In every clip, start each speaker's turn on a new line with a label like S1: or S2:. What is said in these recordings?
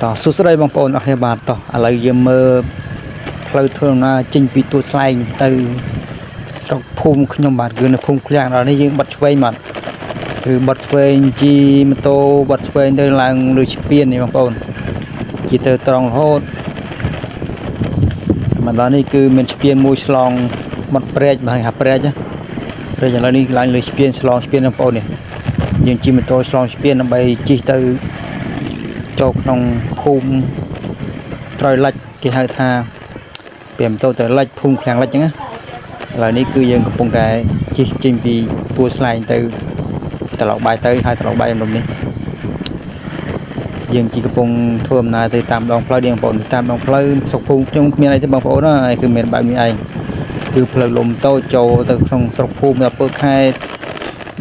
S1: តោះសួស្តីបងប្អូនអរគ្នាបាទតោះឥឡូវយើងមើលផ្លូវធ្វើដំណើរចេញពីទួលស្លែងទៅស្រុកភូមិខ្ញុំបាទគឺនៅភូមិឃ្លាំងដល់នេះយើងបត់ឆ្វេងបាទគឺបត់ឆ្វេងជីម៉ូតូបត់ឆ្វេងទៅឡើងលើស្ពាននេះបងប្អូនជិះទៅត្រង់រហូតមកដល់នេះគឺមានស្ពានមួយឆ្លងមាត់ព្រែកបាទហៅព្រែកណាព្រែកឥឡូវនេះឡើងលើស្ពានឆ្លងស្ពានបងប្អូននេះយើងជិះម៉ូតូឆ្លងស្ពានដើម្បីជិះទៅចូលក្នុងភូមិ ត្រើយលិចគេហៅថាពីម៉ូតូត្រើយលិចភូមិឃ្លាំងលិចអញ្ចឹងណាឥឡូវនេះគឺយើងកំពុងតែជិះចេញពីទួលស្លែងទៅត្រឡប់បាយទៅហើយត្រឡប់បាយម្ដុំនេះយើងជិះកំពុងធ្វើដំណើរទៅតាមដងផ្លូវនេះបងប្អូនតាមដងផ្លូវស្រុកភូមិខ្ញុំគ្មានអីទេបងប្អូនណាគឺមានបែបនេះឯងគឺផ្លូវលំតូចចូលទៅក្នុងស្រុកភូមិដល់ពើខែ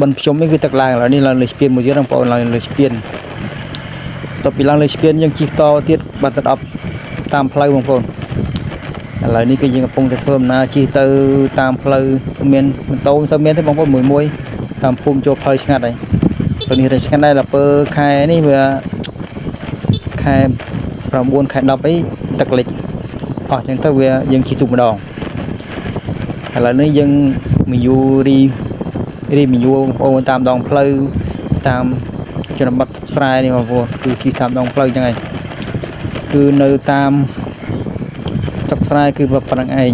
S1: បិណ្ឌភ្ជុំនេះគឺទឹកឡើងឥឡូវនេះឡើងលើស្ពានមួយទៀតបងប្អូនឡើងលើស្ពានបន្ទាប់ពីឡើងលើស្ពានយើងជិះតទៀតបាត់ទៅដល់តាមផ្លូវបងប្អូនឥឡូវនេះគឺយើងកំពុងតែធ្វើដំណើរជិះទៅតាមផ្លូវមានម៉ូតូមិនសូវមានទេបងប្អូនមួយមួយតាមភូមិចូលផ្លូវឆ្ងាត់ហើយផ្លូវនេះរែងឆ្ងាត់ដែរដល់ពើខែនេះវាខែ9ខែ10អីទឹកលិចអស់អញ្ចឹងទៅវាយើងជិះទូកម្ដងឥឡូវនេះយើងមយូរីរីមយូបងប្អូនតាមដងផ្លូវតាមជនបទស្រែនេះបងប្អូនគឺជិះតាមដងផ្លូវអញ្ចឹងឯងគឺនៅតាមស្រុកស្រែគឺប៉ុណ្្នឹងឯង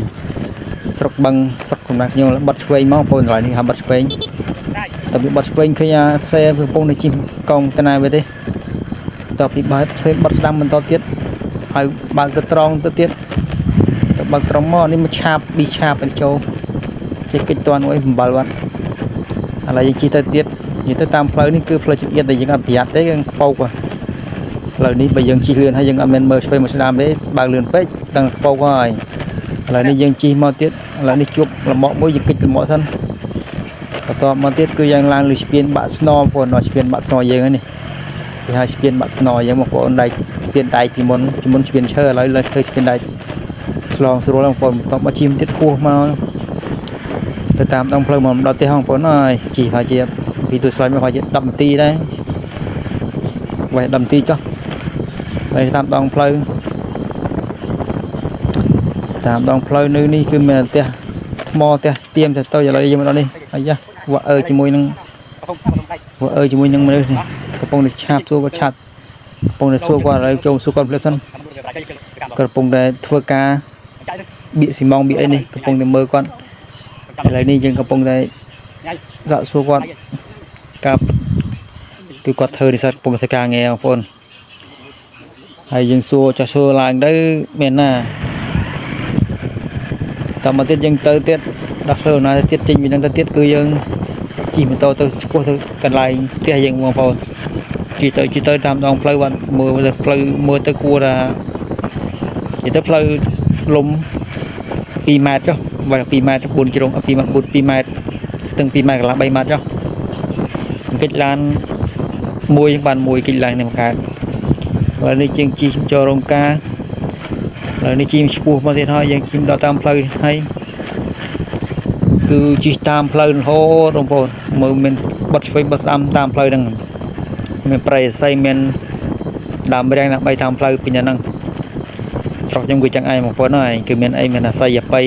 S1: ស្រុកបឹងស្រុកកំណាក់ខ្ញុំបត់ឆ្វេងមកបងប្អូនកន្លែងនេះហៅបត់ឆ្វេងតើវាបត់ឆ្វេងឃើញអាសេកំពុងតែជិះកង់តាណាវាទេតើពីបើសេបត់ស្ដាំបន្តទៀតហើយបើកទៅត្រង់ទៅទៀតទៅបើកត្រង់មកនេះមកឆាបប៊ីឆាបទៅចូលជិះកិច្ចតន់មួយអំបិលបាត់ឥឡូវយើងជិះទៅទៀតនិយាយទៅតាមផ្លូវនេះគឺផ្លូវចង្អៀតដែលយើងអត់ប្រយ័ត្នទេគឺខ្ពោកផ្លូវនេះបើយើងជិះលឿនហើយយើងអត់មានមើលឆ្វេងមកស្ដាំទេបើកលឿនពេកដឹងខ្ពោកហើយឥឡូវនេះយើងជិះមកទៀតឥឡូវនេះជួបលំកមួយយើងគិចលំកសិនបន្ទាប់មកទៀតគឺយើងឡើងលើស្ពានបាក់ស្នបងប្អូនដល់ស្ពានបាក់ស្នយើងហើយនេះគេហៅស្ពានបាក់ស្នយើងបងប្អូនដែកស្ពានដែកពីមុនពីមុនស្ពានឈើឥឡូវលើធ្វើស្ពានដែកឆ្លងស្រួលបងប្អូនបន្ទាប់មកជិះទៀតហួសមកទៅតាមដងផ្លូវមកដល់ផ្ទះបងប្អូនអើយជិះប្រហែលជាពីទួលស្លែងមកប្រហែលជា10នាទីដែរវាយ10នាទីចុះហើយតាមដងផ្លូវតាមដងផ្លូវនៅនេះគឺមានផ្ទះថ្មផ្ទះទៀមទៅទៅឥឡូវយើងមកដល់នេះអាយ៉ាវ៉ាអើជាមួយនឹងវ៉ាអើជាមួយនឹងមនុស្សនេះកំពុងតែឆាបសួរគាត់ឆាបកំពុងតែសួរគាត់ឥឡូវចូលសួរគាត់ផ្លេចសិនគាត់កំពុងតែធ្វើការបៀកស៊ីម៉ងបៀកអីនេះកំពុងតែមើលគាត់ឥឡូវនេះយើងកំពុងតែសាកសួរគាត់ការគឺគាត់ធ្វើនិស្សិតកំពុងធ្វើការងារបងប្អូនហើយយើងសួរចាស់សួរឡើងទៅមានណាតមកទៀតយើងទៅទៀតដោះធ្វើដំណើរទៅទៀតចេញពីនឹងទៅទៀតគឺយើងជិះម៉ូតូទៅឆ្ពោះទៅកន្លែងផ្ទះយើងបងប្អូនជិះទៅជិះទៅតាមដងផ្លូវបាទមើលទៅផ្លូវមើលទៅគួរថានិយាយទៅផ្លូវលំ2ម៉ែត្រចុះបើ2ម៉ែត្រ4ជ្រុង2ម៉ែត្រ4 2ម៉ែត្រស្ទឹង2ម៉ែត្រកន្លះ3ម៉ែត្រចុះកិច្ចឡានមួយបានមួយកិច្ចឡាននេះមកកើតឥឡូវនេះជាងជិះចូលរោងការឥឡូវនេះជិះឆ្ពោះមកទៀតហើយយើងជិះដល់តាមផ្លូវហើយគឺជិះតាមផ្លូវរហូតបងប្អូនមើលមានបត់ឆ្វេងបត់ស្ដាំតាមផ្លូវហ្នឹងមានព្រៃអស័យមានដើមរាំងដើម្បីតាមផ្លូវពីហ្នឹងស្រុកខ្ញុំគឺចឹងឯងបងប្អូនហើយគឺមានអីមានអាស័យអបិយ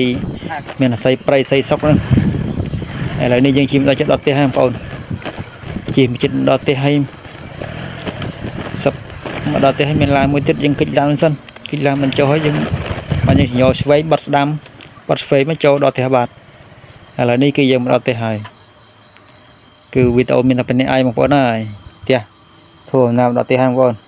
S1: មានអាស័យព្រៃស័យសុកហ្នឹងឥឡូវនេះយើងជិះមកដល់ចិត្តដល់ផ្ទះហើយបងប្អូនជិះមកចិត្តដល់ផ្ទះហើយសឹកមកដល់ផ្ទះហើយមានឡានមួយទៀតយើងគិចឡានសិនគិចឡានមិនចុះហើយយើងបានយើងញោឆ្វេងបត់ស្ដាំបត់ឆ្វេងមកចូលដល់ផ្ទះបាទឥឡូវនេះគឺយើងមកដល់ផ្ទះហើយគឺវីដេអូមានតែប៉ុណ្្នេះឯងបងប្អូនហើយផ្ទះធ្វើដំណើរមកដល់ផ្ទះហើយបងប្អូន។